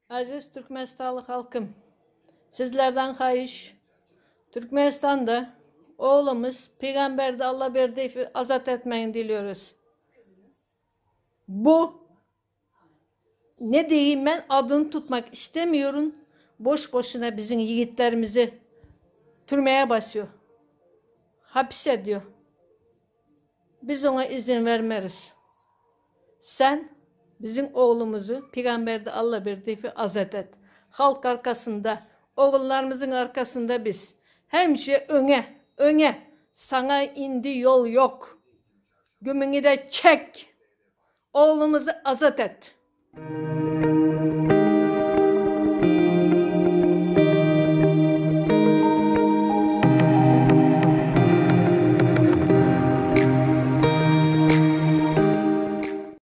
Aziz Türkmenistanly halkym, sizlerden haýyş, Türkmenistanda oglumyz Pygamberdi Allaberdiýewi azat etmegini diliyoruz. Bu ne diyeyim ben adını tutmak istemiyorum. Boş boşuna bizim yiğitlerimizi türmeye basıyor. Hapis ediyor. Biz ona izin vermeriz. Sen bizim oğlumuzu Peygamberdi Allaberdiýewi azat et. Halk arkasında, oğullarımızın arkasında biz. Hemşe öňe, öňe. Sana indi yol yok. Gümüňi de çek. Oğlumuzu azat et.